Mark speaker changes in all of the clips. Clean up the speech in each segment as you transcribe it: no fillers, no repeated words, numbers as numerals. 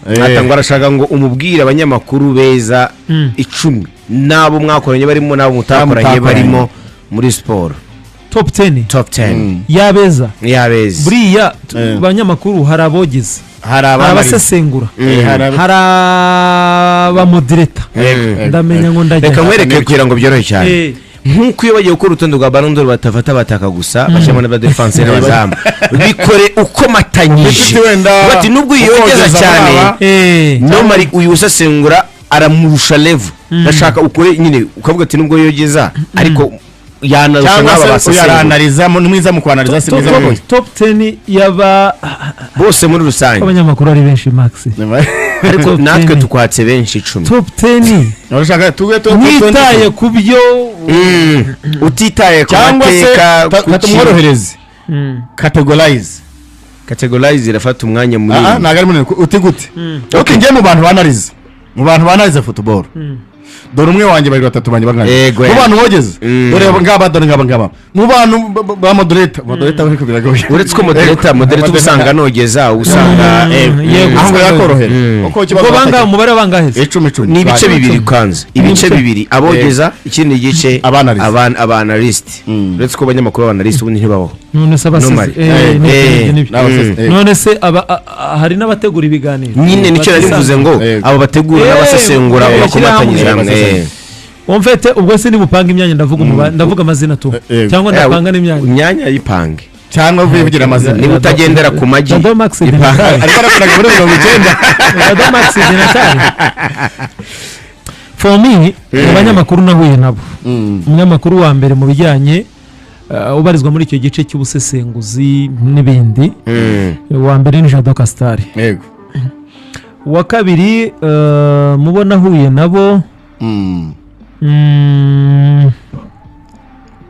Speaker 1: Ata ngo arashaka ngo umubwire abanyamakuru beza 10 n'abo mwakoranye barimo n'abo mutakoranye
Speaker 2: mutakoranye.
Speaker 1: barimo muri siporo.
Speaker 3: Top 10?
Speaker 1: Top 10.
Speaker 3: Yabeza?
Speaker 1: Yabeza.
Speaker 3: Buriya banyamakuru hari abogeza,
Speaker 2: hari
Speaker 3: hari
Speaker 2: abanariza,
Speaker 3: abasesengura,
Speaker 2: hari
Speaker 3: hari abamodereta. Ndamenya ngo ndajya
Speaker 1: Reka nkwereke kugira ngo byorohe cyane. Nk'uko iyo bagiye gukora urutonde rwa Ballon d'Or batafata bataka gusa, bashyiramo n'abadefanse n'abazamu, bikore ukomatanyije.
Speaker 2: Inshuti wenda
Speaker 1: Bati nubwo yogeza
Speaker 2: ukogeza
Speaker 1: cyane,
Speaker 2: muri aba.
Speaker 1: Normally uyu usesengura aramurusha level. Ndashaka ukore nyine ukavuga ati nubwo yogeza ariko yanarusha
Speaker 2: cyangwa
Speaker 1: n'aba
Speaker 2: se uyu
Speaker 1: basesengura.
Speaker 2: aranariza, ni mwiza mu kwanariza, si mwiza mu koza.
Speaker 3: Top 10 yaba
Speaker 1: Bose muri rusange.
Speaker 3: abanyamakuru ari benshi, Max.
Speaker 1: Ariko
Speaker 3: Top
Speaker 1: natwe
Speaker 3: 10.
Speaker 1: tukwatse benshi 10.
Speaker 3: Top 10.
Speaker 2: Urashaka tube
Speaker 3: Mwitaye ku byo
Speaker 1: Utitaye ku
Speaker 2: cyangwa se
Speaker 1: mateka
Speaker 2: katumworohereze, categorize.
Speaker 1: Categorize irafata umwanya
Speaker 2: Ah,
Speaker 1: munini.
Speaker 2: ntabwo ari munini. Uti gute? Ok, njye mu bantu banariza football, dore umwe wanjye, babiri, batatu banjye bangana. Mu bantu bogeze, dore ngaba, dore ngaba ngaba. Mu bantu ba moderator ariko biragoye.
Speaker 1: Uretse ko moderator uba usanga nogeza, uba usanga
Speaker 3: Yego.
Speaker 2: Aho ngo yakorohera kuko ikibazo
Speaker 3: Ubwo bangahe, umubare bangahe se?
Speaker 2: 10, 10.
Speaker 1: Ni ibice bibiri kanze, ibice bibiri abogeza, ikindi gice
Speaker 2: Abanalist.
Speaker 1: Abanalist. Uretse ko abanyamakuru b'abanalist ubundi ntibabaho.
Speaker 3: None se abasizi
Speaker 1: Normally.
Speaker 3: nibyo. None se hari n'abategura ibiganiro?
Speaker 1: Nyine nicyo nari mvuze ngo abo bategura n'abasesengura bakomatanyije hamwe.
Speaker 3: Umfete ubwo se nimupanga imyanya, ndavuga umubare, ndavuga amazina tu cyangwa ndapanga n'imyanya?
Speaker 1: Imyanya yipange.
Speaker 2: Cyangwa uvuye amazina.
Speaker 1: Niba utagendera ku magi,
Speaker 3: Jado Max
Speaker 1: ipange.
Speaker 3: Dinatari.
Speaker 2: Ariko arakoraga muri 90.
Speaker 3: Jado Max Dinatari, for me, mu banyamakuru nahuye nabo, umunyamakuru wa mbere mu bijyanye ubarizwa muri icyo gice cy'ubusesenguzi n'ibindi, uwa mbere ni Jado Castar. Uwa kabiri mubona ahuye nabo,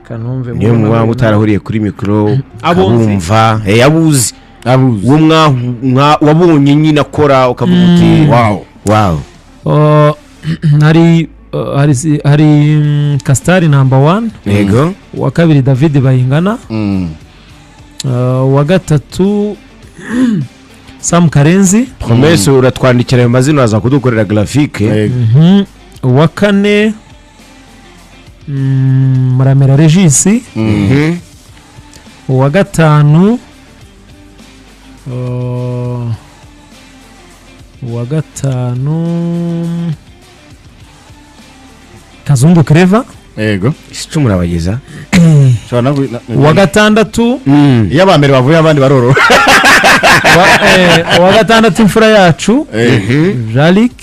Speaker 3: kanumve.
Speaker 1: Niyo
Speaker 3: mubona
Speaker 1: muba
Speaker 3: ahuye nabo.
Speaker 1: mutarahuriye kuri mikoro,
Speaker 3: Abunzi.
Speaker 1: abumva, abuzi.
Speaker 2: Abuzi.
Speaker 1: Uwo wabonye nyine akora ukavuga uti
Speaker 2: Wow.
Speaker 1: Wow.
Speaker 3: Hari Castar number one. Uwa kabiri David Bayingana. Uwa gatatu Sam Karenzi.
Speaker 1: Promesse, uratwandikira ayo mazina, uraza kudukorera graphique.
Speaker 3: Uwa kane Muramira Regis. Uwa gatanu Kazungu Clever.
Speaker 1: Isi murabageza.
Speaker 2: Ushobora
Speaker 3: Uwa gatandatu
Speaker 2: iyo aba mbere bavuye abandi baroroha.
Speaker 3: Uwa gatandatu imfura yacu Jalik.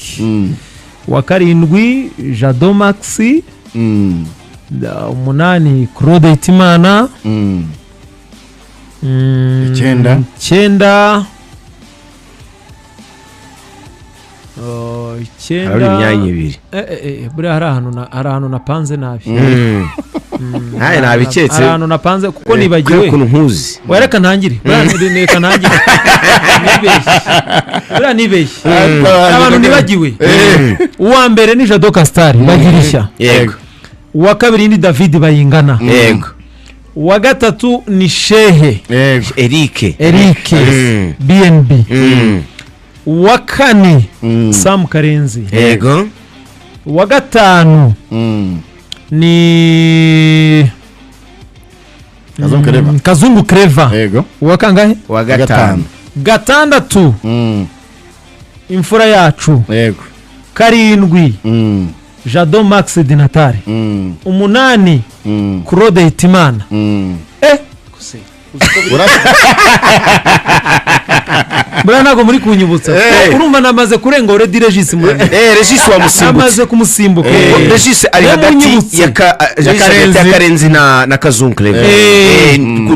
Speaker 3: Uwa karindwi Jado Maxi. Umunani Claude Hitimana.
Speaker 2: Icyenda.
Speaker 3: Icyenda. Oh, icyenda.
Speaker 1: Harabura imyanya ibiri.
Speaker 3: Buriya hari ahantu napanze nabi.
Speaker 1: Nawe nabiketse.
Speaker 3: Hari ahantu napanze kuko
Speaker 1: Kubera
Speaker 3: nibagiwe.
Speaker 1: ukuntu nkuzi.
Speaker 3: Oya, reka ntangire. Buriya reka ntangire, nibeshye, buriya nibeshye, abantu nibagiwe. Uwa mbere ni Jado Castar Bagirishya. Uwa kabiri ni David Bayingana. Uwa gatatu ni Shehe
Speaker 1: Eric.
Speaker 3: Eric BNB. Uwa kane Sam Karenzi. Uwa gatanu ni
Speaker 2: Kazungu Clever.
Speaker 3: Kazungu Clever. Uwa kangahe?
Speaker 1: Uwa gatanu.
Speaker 3: Gatandatu imfura yacu. Karindwi Jado Max Dinatari. Umunani Claude Hitimana. Buriya ntabwo muri kunyibutsa. Urumva namaze kurenga already Regis
Speaker 1: Regis wamusimbutse.
Speaker 3: Namaze kumusimbuka.
Speaker 1: Regis ari
Speaker 3: Niwe
Speaker 1: hagati
Speaker 3: munyibutse.
Speaker 1: ya Regis hagati ya Karenzi na Kazungu Clever.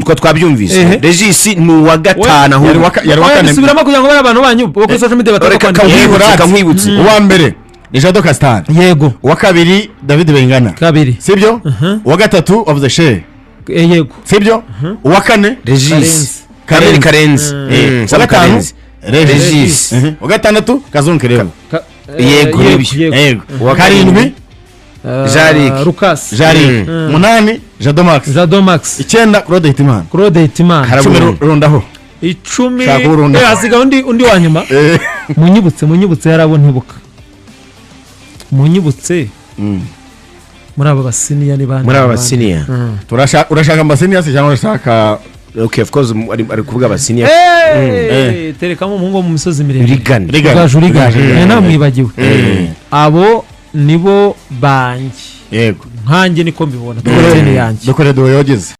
Speaker 1: Twa twabyumvise. Regis ni uwa gatanu ahubwo.
Speaker 2: Yari wa
Speaker 3: Oya,
Speaker 2: kane.
Speaker 3: bisubiramo kugira ngo bariya abantu banyu bo kuri social media
Speaker 1: Reka
Speaker 3: batakwandika.
Speaker 1: kankwibutse, kankwibutse.
Speaker 2: Uwa mbere ni Jado Castar.
Speaker 3: Yego.
Speaker 2: Uwa kabiri David Bengana.
Speaker 3: Kabiri.
Speaker 2: Sibyo? Uwa gatatu wavuze Shehe.
Speaker 3: Yego.
Speaker 2: Sibyo? Uwa kane
Speaker 1: Regis Karenzi, Karenzi.
Speaker 2: Uwa
Speaker 1: Sam
Speaker 2: gatanu
Speaker 1: Karenzi.
Speaker 2: Regis.
Speaker 1: Regis.
Speaker 2: Uwa gatandatu Kazungu Clever.
Speaker 1: Yego, nibyo.
Speaker 3: Yego.
Speaker 2: Uwa karindwi
Speaker 1: Jaric.
Speaker 3: Lucas.
Speaker 2: Jari. Umunani Jado Max.
Speaker 3: Jado Max.
Speaker 2: Icyenda Claude Hitimana.
Speaker 3: Claude Hitimana.
Speaker 1: Harabura
Speaker 2: 10
Speaker 1: umwe.
Speaker 2: rundaho.
Speaker 3: 10.
Speaker 2: Shaka urunda.
Speaker 3: Hasigaye undi wa nyuma. Munyibutse yarabo ntibuka. Munyibutse. Muri aba basiniya ni bande?
Speaker 1: Muri aba basiniya.
Speaker 2: Turashaka, urashaka amasiniya se cyangwa urashaka?
Speaker 1: Okay, of course, ari kuvuga abasiniya.
Speaker 3: Terekamo umuhungu wo mu misozi miremire.
Speaker 1: Rigani.
Speaker 2: Rigani.
Speaker 3: Rugaju Rigani.
Speaker 2: Rigani.
Speaker 3: Namwibagiwe. Abo nibo banjye.
Speaker 2: Yego.
Speaker 3: Nkanjye niko mbibona. Top 10 yanjye.
Speaker 2: Dukore duwe yogeze.